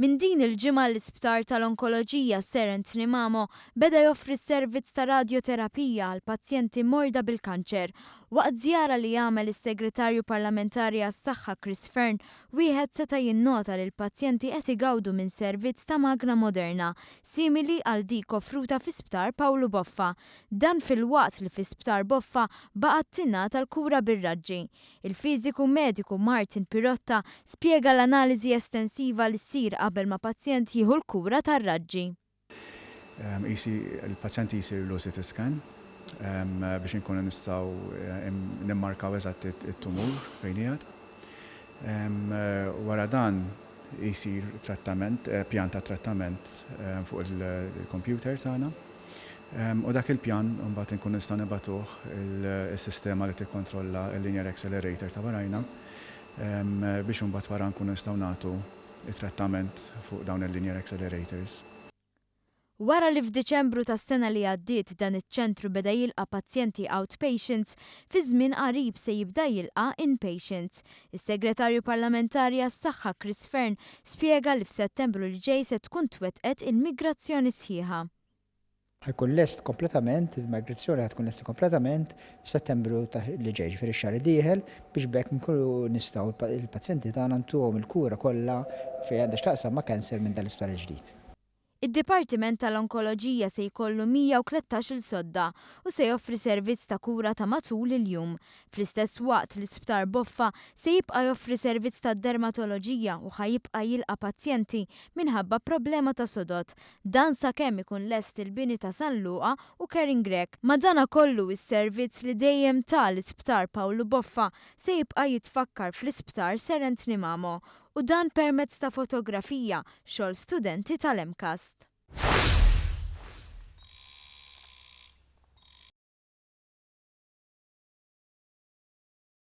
Minn din il-ġimgħa l-Isptar tal-Onkoloġija Sir Anthony Mamo beda joffri s-servizz ta' radjoterapija għal pazjenti morda bil-kanċer. Waqt żjara li għamel is-Segretarju Parlamentari għas-Saħħa Chris Fearne, wieħed seta' jinnota li l-pazjenti qed igawdu minn servizz ta' magna moderna, simili għal dik offruta fi Sptar Pawlu Boffa. Dan filwaqt li fi Sptar Boffa baqgħet tingħata l-kura bir-raġġi. Il-fiżiku mediku Martin Pirotta spjega l-analiżi estensiva li ssir qabel ma pazjent jieħu l-kura tar-raġġi. Il-pazjent jsirlu CT scan biex inkunu nistgħu nimmarkaw eżatt it-tumur fejn qiegħed. Wara dan jsir trattament, pjan ta' trattament fuq il-computer tagħna. U dak il-pjan imbagħad inkunu nistgħu nibagħtuh is-sistema li tikkontrolla l-linear accelerator ta' warajna biex imbagħad wara nkunu nistgħu nagħtu t-trattament fuq dawn il-linear accelerators. Wara li f'Diċembru tas-sena li għaddiet dan iċ-ċentru beda jilqa' pazjenti outpatients, fi żmien qarib se jibda jilqa' inpatients. Is-Segretarju Parlamentari għas-Saħħa Chris Fearne spjega li f'Settembru li ġej se tkun twettqet il-migrazzjoni sħiħa. Ħa jkun lest kompletament, il-migrazzjoni ħa tkun lesta kompletament f'Settembru li ġej, ġifieri x-xahar id-dieħel, biex b'hekk nkunu nistgħu il-pazjenti tagħna ntuhom il-kura kollha fejn għandha x'taqsam ma' cancer minn dan l-isptar il-ġdid. Id-Dipartiment tal-Onkoloġija se jkollu 113-il sodda u se joffri servizz ta' kura ta' matul il-jum. Fl-istess waqt, l-Isptar Boffa se jibqa' joffri servizz ta' dermatoloġija u ħa jibqa' jilqa' pazjenti minħabba problema ta' sodod. Dan sakemm ikun lest il-bini ta' San Luqa u Karen Grech. Madanakollu, is-servizz li dejjem ta l-Isptar Pawlu Boffa se jibqa' jitfakkar fl-Isptar Sir Anthony Mamo u dan permezz ta' fotografija, xogħol studenti tal-MCAST.